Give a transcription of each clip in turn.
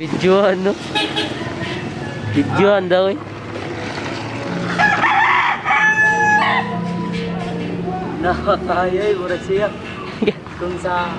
Videohan, no? Videohan daw eh. Nakakayoy, murag siya. Kung sa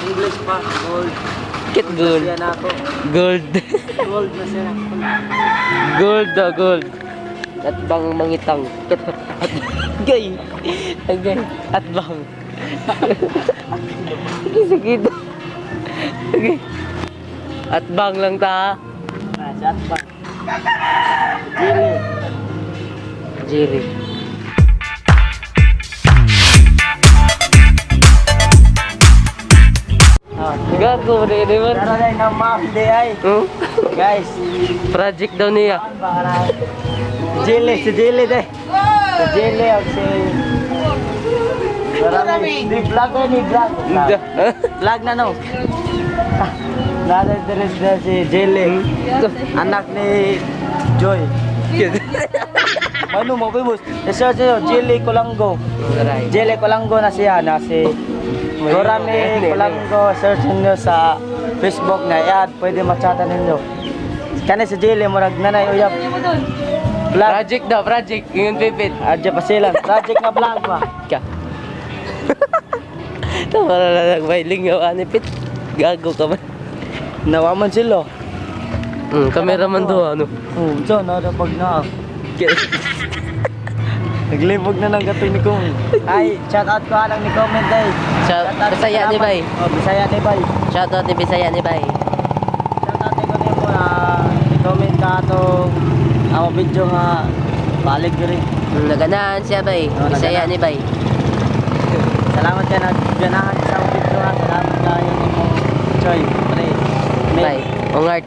English pa, gold. Kit gold. Siya na ako. Gold. Gold na siya. Gold daw, gold. At bang mangitang. At gay. Agay. At bang. Sige, sige. Sige. At bang lang ta. Ah, si Atba. Jilly. Jerry. Ah, Gago, di man. Tara na yung ma'am, di ay. Hmm? Guys, Project daw niya. baka na. Jilly, si Jilly de. Si Jilly, o si... Marami. Di vlog eh, ni vlog. Vlog na no. Nasa na si Jilly. Anak ni Joy. Ano mo, boss? I-search nyo, Jilly Colango. Jilly Colango na siya, na si Gorame Colango. Search nyo sa Facebook na i-add, pwede machatan ninyo. Kani si Jilly, murag nanay uyap. Vlog. Project daw, project. Ingon pipit. Adya pa sila. Project na vlog ba? Ka. Tama na lang nagmailing yung anipit. Gago ka man. Nawaman sila. Cameraman do ano. Oh, dyan, narapag na. Naglibog na ng gatoy ni Kong. Ay, shout out ko alang ni comment ay. Shout Shout out, Bisaya ni salamat. Bay. Oh, Bisaya ni Bay. Shout out ni Bisaya ni Bay. Shout out ko nimo na ni comment ka atong ako video nga balik diri. Naganahan siya Bay. Oh, Bisaya naganahan. ni Bay. Salamat ka nagganahan sa akong video nga. Salamat kayo nimo Choy, pre. Bay. Ungart.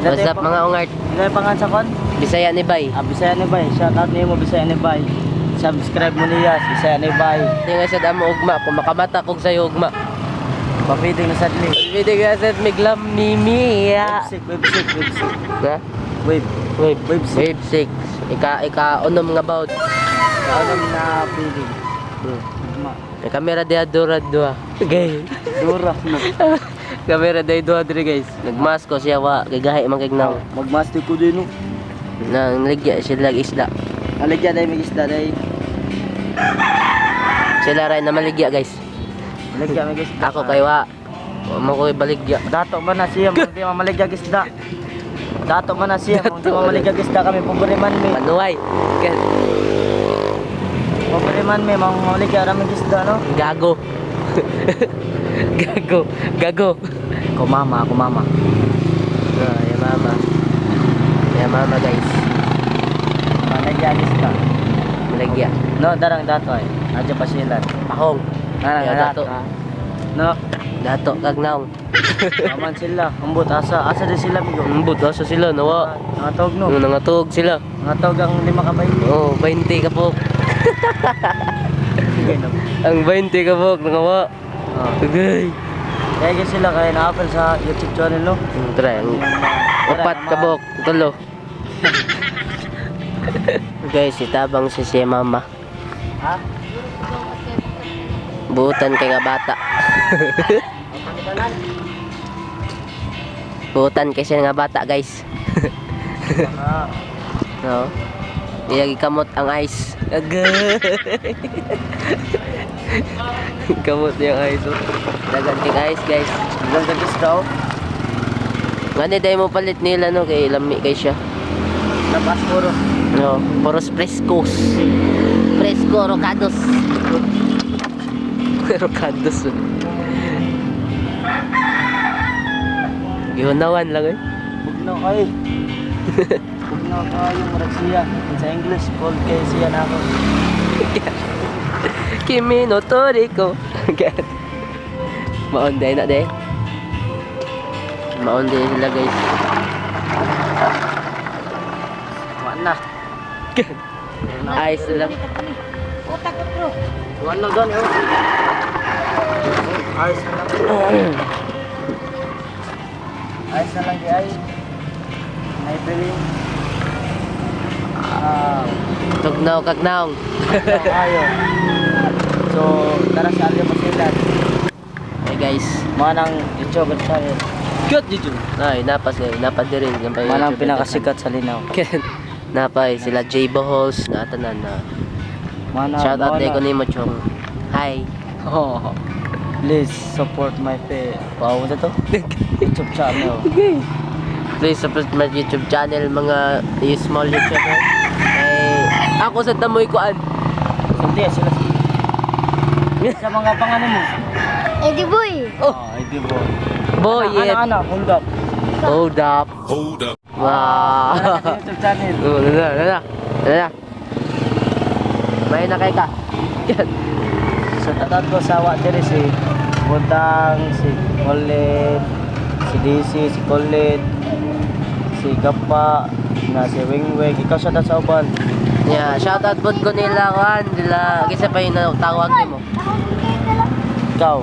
What's up mga ungart? Hindi pa nga sa kon? Bisaya ni Bay. Ah, Bisaya ni Bay. Shout out nimo Bisaya ni Bay. Subscribe mo niya, Bisaya ni Bay. Hindi nga siya damo ugma. Kung makamata kog sa'yo ugma. Papiting na sadli. Pwede ka sa miglam mimi. Web 6, web 6, web 6. Ha? Web. Wave. Wave six. Wave 6. Ika unom nga bout. Kaunam na feeling. Ugma. May kamera diha dura duha. Okay. Dura. Kamera diha duha diri guys. Nagmask ko siya wa kay gahi man kay gnaw. Magmaster ko din no. Nang ligya sila isda. Aligya day may isda day. Sila ray na maligya guys. Aligya may isda. Ako kay wa. Wa mo ko baligya. Dato man na siya, mong di mamaligya isda. Dato man na siya, mong di mamaligya isda kami pobre man mi. Panuay. Pobre man mi, mong mamaligya ra mig isda no. Gago. Gago. Gago. Ako mama, ako mama. Ah, ya mama. Ya mama guys. Maligya isda. Maligya. No, darang dato ay. Adya pa sila. Pahong. Darang Ya, dato. dato. No, Dato kag naong. aman sila. Ambot asa, asa din sila migo. Ambot asa sila nawa. Nangatog no. No. Nangatog sila. Nangatog ang lima ka bayi. Oh, 20 ka po. Sige no. Ang 20 ka po nangawa. Oh. Okay. Kaya sila kaya na-apple sa YouTube channel no. Try. Upat ka buhok. Tulo. Guys, itabang si si mama. Ha? Buutan kay nga bata. Buutan kay siya nga bata, guys. Ah. No. Iya gikamot ang ice. Agay. Kamot niya ang ice. Oh. Dagan kay ice, guys. Dagan kay isda oh. Ngani dai mo palit nila no kay lami kay siya. Labas puro. No, puros frescos. Fresco rocados. Rocados. Oh. Gihunawan lang eh. Bugnaw kay. Bugnaw kayo murag siya. Sa English cold kay siya na ako. Kimi no toriko. Maon day na day. Maon day sila guys. Wala na. Ayos lang. Wala na gani oh. Ayos na lang. Ayos na lang di ay. Naibili. Ah, Tugnaw kagnaong. ayo. So, tara sa Alyo Pasilan. Hey guys. Mga nang YouTuber channel. Got dito. Ay, napas eh. Napa diri. Napa Manang YouTuber pinakasikat sa Linaw. daghan. Napay sila Jay Bohos, natanan na. Mana, Shout out mana. day ko nimo, Chong. Hi. Oh. Please support my page. Wow, ano to? YouTube channel. Please support my YouTube channel, mga small YouTuber. Ay, ako sa tamoy kuan. Hindi, sila. Sa mga pangano mo. Eddie Boy. Oh. Oh, hindi boy. Boy, Ano, yeah. ano, hold up. Hold up. Hold up. Wow. Ano YouTube channel. Oh, na na na. Na. May na kay ka. Yan. So, tatat ko sa wa diri si Butang, si Colin, si DC, si Colin, si Gapa, na si Wingwing. Ikaw siya sa uban. Yeah, shout out pod ko nila kuan, nila kinsa pa yung tawag nimo? Ikaw,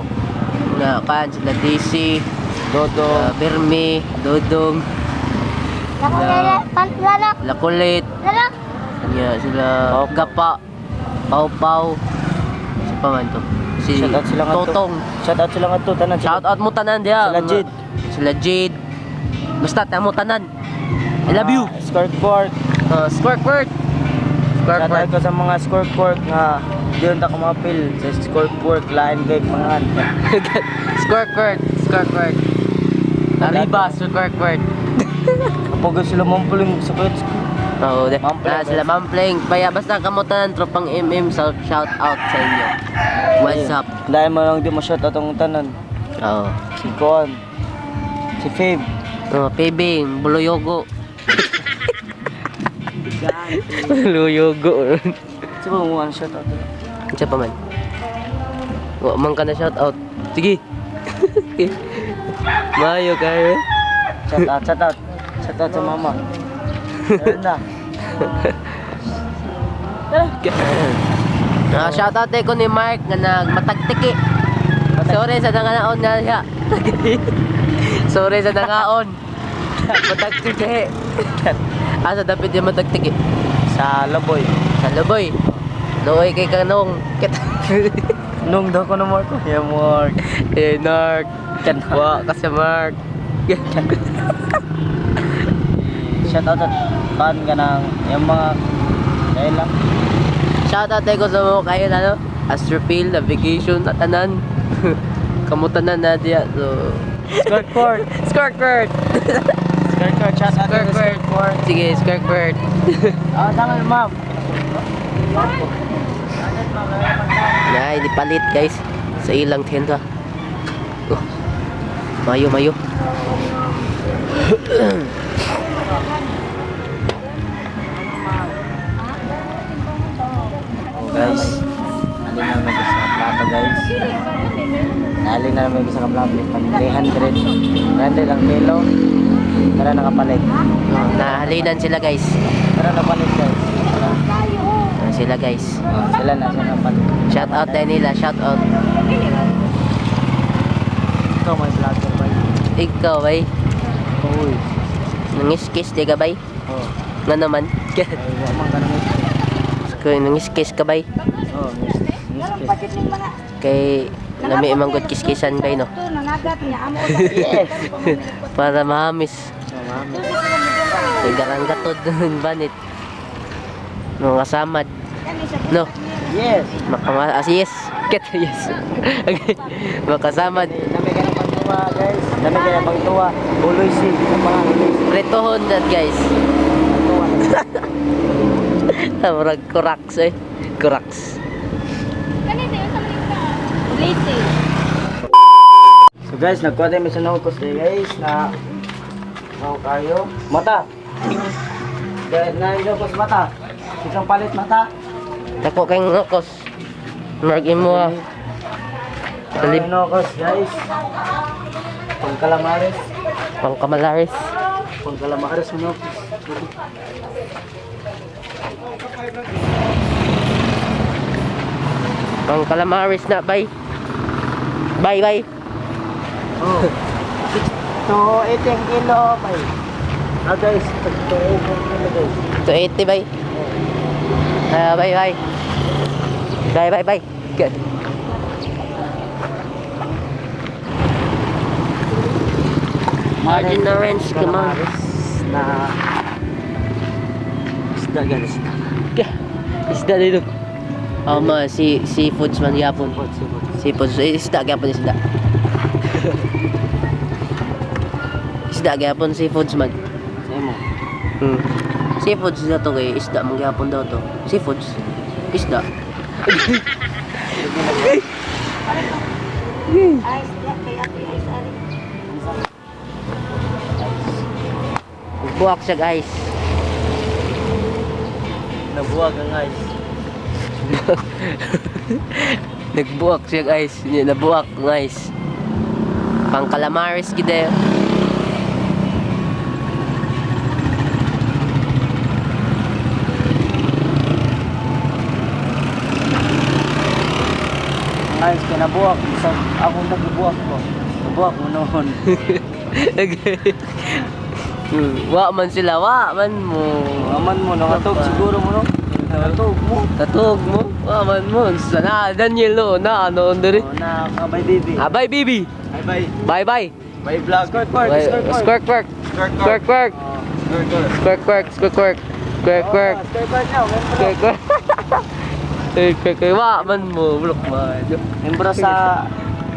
Na kuan sila DC, Dodo, Birmi, Dodong, Lako lala, pan lala, sila Kulit, lala. yeah, sila Pau. Gapa, Pau Pau. Si pa man to. Si Shout out sila nga to. Totong. Shout out sila nga to, tanan sila. Shout out mo tanan diha. Sila Jade. Sila Jade. Basta tamo tanan. I love you. Ah, Squirtboard. Squirkword. Shout out Squirkword. ko sa mga squirtboard nga diyon ta kumapil sa squirtboard lain kay pangan. Squirkword. Squirkword. Arriba, Squirkword. Kapag sila mampuling sa kuwet. Oo, de. Mampling, Ah, sila Mampling. Kaya basta kamo tanan tropang MM, so shout out sa inyo. What's up? Dahil mo lang di mo shout out ang tanan. Oo. Si Kuan. Si Fabe. Oh, Pebing, Buloyogo. Buloyogo. Sige mo ano shout out. Unsa pa man? Wa man ka na shout out. Sige. Mayo kayo. Shout out, shout out. Shout out sa mama. Ayun na. Ah, shout out ko ni Mark nga nagmatagtiki. Sorry sa nangaon na siya. Sorry sa nangaon. Matagtiki. Asa dapat yung matagtiki? Sa Laboy. Sa Luboy. Nooy kay kanong. Nung daw ko na Marco. Yeah, Mark. Eh, Nark. Wa kasi Mark. Shout out at kan ka ng yung mga dahil lang. Shout out ko sa mga kayo ano, Astropil, Navigation, at tanan. Kamutanan na diya. So, Squirtboard. Squirkword. Squirtboard. Shout out to Squirtboard. Squirtboard. Sige, Squirkword. Ah, tama ma'am. Na, hindi palit guys sa ilang tenda. Oh. Mayo, mayo. Guys, alin na may sa plato guys. Alin na may sa plato pag 300. 300 ang kilo. Tara nakapalit. Oh, nahalinan sila guys. Tara nakapalit guys. Ah, sila guys. Oh, sila na sila nakapalit. Shout out tayo nila, shout out. Ikaw may vlogger ba? Ikaw bay, Uy. nangiskis di ka bay? Oh. Nga naman. Ay, wa man ka nang Kay nangiskis ka bay? Oh, miss. Miss. Kay lami manggod kiskisan bay no. Yes. Para mahamis. Oh, mami. Kay garang gatod banit. Mga kasamad. No, Yes. makama ah, yes. Get yes. Okay. Makasamad. Dami ka ng pangtuwa, guys. Dami ka ng pangtuwa. Uloy si. Ang mga uloy si. Pretohon that guys. Pangtuwa. Murag kuraks eh. Kuraks. Lisi. So guys, nagkuha tayo sa nukos eh guys na Ako kayo. Mata. Dahil na inukos mata. Isang palit mata. Dako kay ngokos. Murag imo ah. Palib. Inukos guys. Pang calamares. Pang kamalaris. Pang calamares inukos. Pang kalamaris na bay. Bye bye. Oh. 6 to 18 kilo bay. Ah guys, 2 to 18 kilo guys. 280 bay. Ah, bye bye. Bye bye bye. Good. Ordinance, come on. Calamares na isda galis na. Isda dito. Oh, ma, si seafoods man gyapon. Seafoods. Eh, isda gyapon isda. Isda gyapon seafoods man. Sa imo. Seafoods na to kay isda man gyapon daw to. Seafoods. Isda. Ice, kay ako ice, ari. Buwak siya, guys. Nabuwag ang ice. Nagbuwak siya, guys. Hindi, nabuwak, guys. Pang calamares gid eh. Ang ice kay nabuwag. Sa akong nagbuwag ko. Nabuwag mo noon. Wa man sila, wa man mo. Aman mo, nakatog siguro mo no? Nakatog mo. Tatog mo, wa man mo. Sana Daniel no, na ano diri. Oh, na, bye baby. Ah, bye baby. Bye bye. Bye bye. Bye vlog. Squirt work, squirt work. Squirt work. Squirt work. Squirt Squirt work, squirt work. Squirt work. Squirt work now. Squirt work. Eh, kay wa man mo, bulok man. Membro sa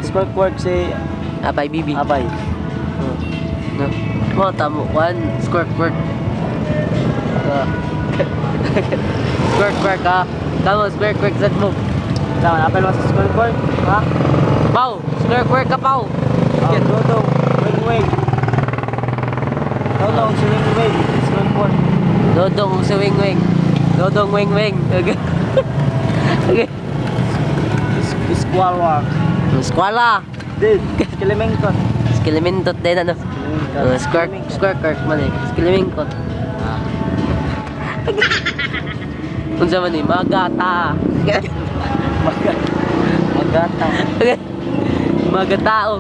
squirt work si Ah, bye baby. Abay. No. Mo tamo one squirt work. Ah. Squirt work ah. Tamo squirt work sad mo. Tama, apel mo sa squirt work. Ha? Pau, squirt work ka pau. Oh, Dodong, wing wing. Dodong, si wing wing. Squirt work. Dodong sa wing wing. Dodong wing wing. Okay. Okay. Squall work. Squala. Dude, Kilimenko. Skilimintot din ano. Square square work man eh. Skiliminkot. Unsa man ni magata. Magata. Magatao.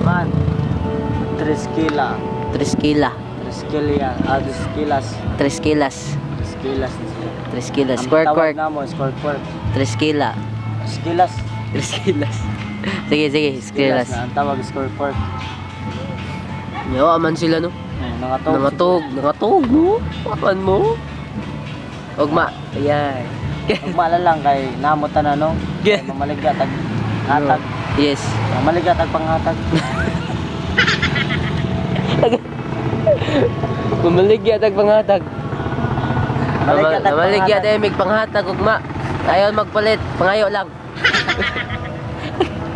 Man. Triskila. Triskila. Triskilia. Ah, Triskilas. Triskilas. Triskilas na sila. Triskila. Ang Square tawag work. na mo, square work. Triskila. Triskilas. Triskilas. Sige, sige. Triskilas Triskilas. na. Ang tawag square work. Yo, aman sila no. Ay, nangatog. Nangatog. Nangatog no. Aman mo. Ugma. Ayan. Ugma lang kay namo tanan no. Yeah. Kay mamaligya tag hatag. Yes. Mamaligya tag panghatag. Mamaligya tag panghatag. Maligya tag Mamaligya panghatag. tayo mig panghatag ugma. Ayaw magpalit, pangayo lang.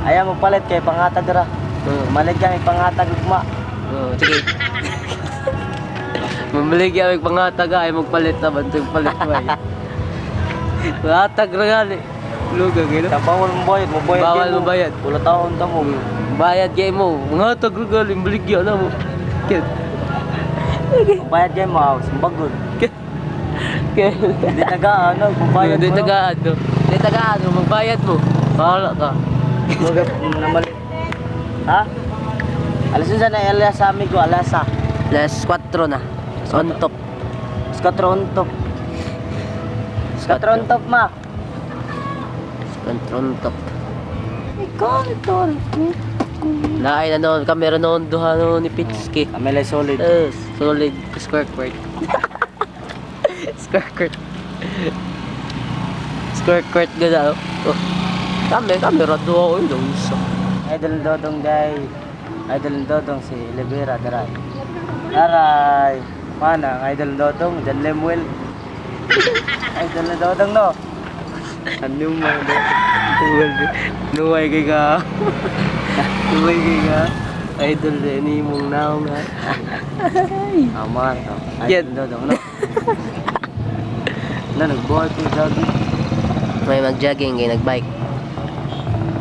Ayaw mo palit kay panghatag ra. Mamaligya may panghatag ugma. Oh, sige. Mamaligya mig panghatag ay magpalit na bantog palit mo ay. Panghatag ra gali. Luga gino. Bawal mo bayad, mo bayad. Bawal mo bayad. Wala taon ta mo. Bayad kay mo. Panghatag ra gali maligya na mo. Kaya Bayad kay mo, aw, simbagod. kaya Hindi tagaan no, bayad Hindi mo. tagaan no. Hindi tagaan mo magbayad mo. Bahala ka. Maga namali. Ha? Alas unsa na alas sa amigo, alasa. Las 4 na. On top. Skatron top. Skatron top ma. Skatron top. Naay na noon, kamera noon, duha noon ni Pitski. Kami lay solid. Solid square court. Square court. Square court ganda. Oh. Kami, kamera duha ko yun. Isa. Idol Dodong day. Idol Dodong si Libera daray. Aray. Mana ang Idol Dodong, John Lemuel. Idol na Dodong no. Ano mo do? Nuway kay ka. Nuway kay ka. Idol din ni mong naong ha. Amar to. Yan. Idol Dodong no. Na nagbuhat ko jogging. May mag-jogging kay nag-bike.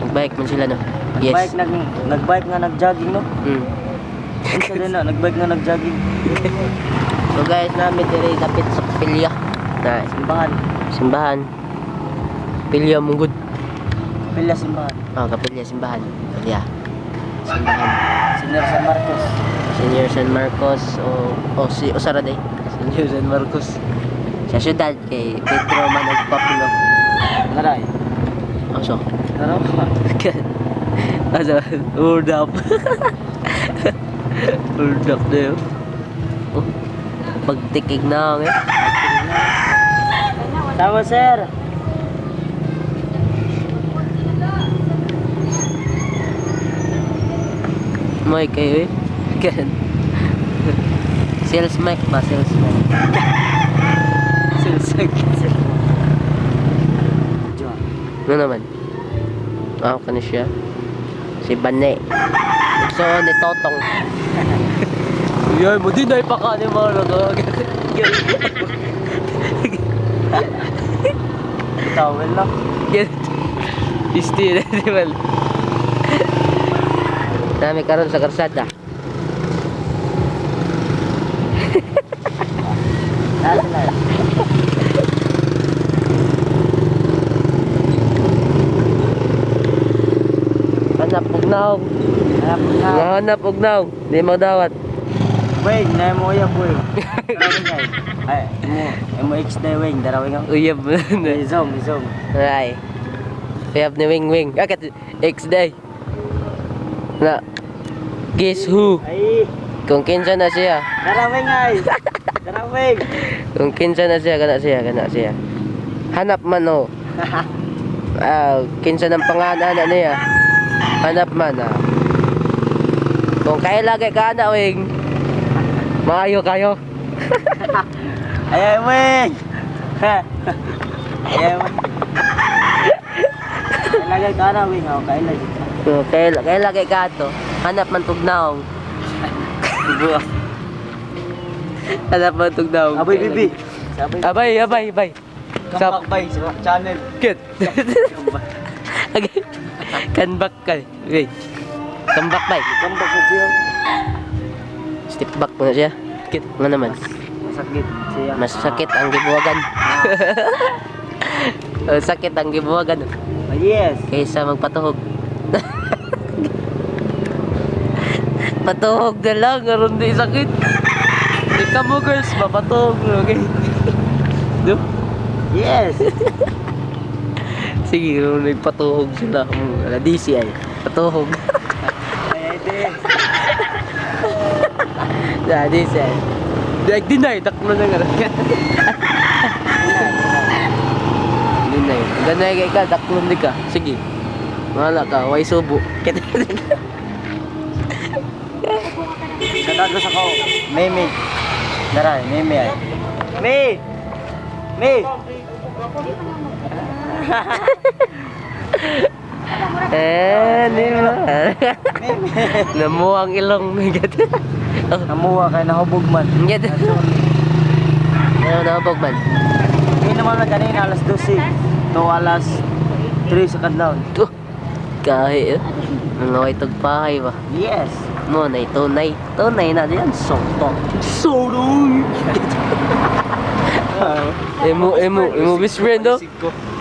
Nag-bike man sila no. Yes. Nagbike nag nagbike nga nagjogging no. Unsa din na nagbike nga nagjogging. So guys, namin dire dapit sa kapilya. Na Simbahan. simbahan. Kapilya mong good. Kapilya simbahan. Ah, kapilya simbahan. Kapilya. Simbahan. Senior San Marcos. Senior San Marcos o o si Osara day. Senior San Marcos. Sa syudad kay Pedro Manog Pablo. Naray. Oso. Naraw. Asa, hold up. Hold up na yun. Oh, pagtikig na eh. Tama, sir. Mic kayo eh. Gan. Sales mic ba? Sales mic. Sales mic. Ano naman? Ako ka na siya. Si Bane. So, ni Totong. Yan mo, di na ipaka ni mga logo. Towel lang. Isti na, di ba? Nami karon sa karsada. Nasa na. Hanap og naong. Hanap na. Hanap og naong. Di magdawat. Weng, na mo uyab, weng. Darawing ay. Ay, mo, mo ex na weng, darawing ako. Uyab na. Izom, izom. Ay. Uyab ni Wing Wing. Akat X day. Na. Guess who? Ay, Kung kinsa na siya. darawing ay. Darawing. Kung kinsa na siya, kana siya, kana siya. Hanap man oh. Ah, kinsa ng pangalan na niya. Hanap man ah. Kung kaya lagi ka na, Wing. Maayo kayo. Ay, ay, weng. Ay, ay, weng. Lagay ka na, weng. Ako, kailan. Oh, kaya lagi ka to. Hanap man tugnaong. Hanap man tugnaong. Aboy, bibi. Sabay. Abay, abay, abay. Comeback bay sa channel. Good. Okay. Comeback ka. Wait. Comeback bay. Comeback sa siya. Step back mo na siya. Good. Nga naman. Masakit siya. Mas sakit ang gibuwagan. Oh, sakit ang gibuwagan Oh, yes. kaysa magpatuhog. Patuhog na lang, aron di sakit. Ikaw mo girls, mapatuhog na, okay? Do? Yes. Sige, nung nagpatuhog sila. Ala, DC ay. Patuhog. Ay, ay, di. Na, DC ay. Like, dinay, taklo na nga. Dinay. Ganay kay ka, taklon di ka. Sige. Mahala ka, way subo. Shoutout ko sa ko. May, May. Dara, May, May ay. May! May! Eh, di ba? May, May. Namuha ang ilong. Oh, Namuha kay nahubog man. Get. Ano nahubog man? Hindi naman na kanina alas 12. To alas 3 sa kadlawon. Oh, kahi eh. Mga tugpahay ba? Yes. Mo na tunay. Tunay na diyan. Soto. Soto. Emo emo emo best friend oh.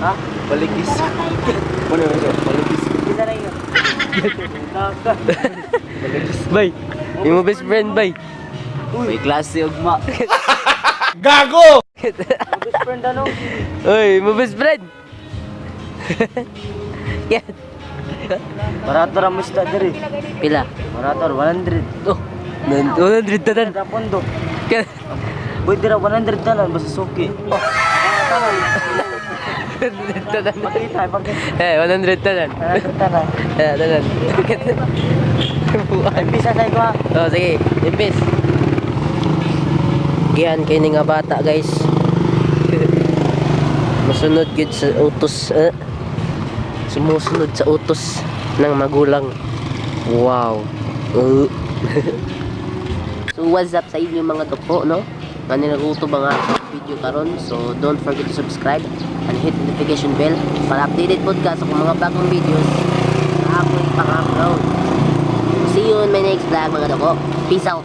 Ha? Balikis. Ano yun siya? Balikis. Kita na yun. Balikis. Bay. Emo best friend bay. May klase ugma. Best friend ano? Oy, emo best friend. Yan. Barato ra mo isda diri. Pila? Barato 100. Oh, 100 tanan. Sa pondo. Boy dira 100 tanan basta suki. Oh. Tanan. 100 tanan. Pakita, pakita. Eh, 100 tanan. 100 tanan. Eh, tanan. Ay, bisa sa ko ha. Oh, sige. Ipis. Gihan kay ni nga bata, guys. Masunod gyud sa utos. Eh. Sumusunod sa utos ng magulang. Wow. So what's up sa inyo mga duko, no? Nga naguto ba nga video karon? So don't forget to subscribe and hit notification bell para updated pod ka sa akong mga bagong videos na ako ipang-upload. See you in my next vlog, mga duko. Peace out.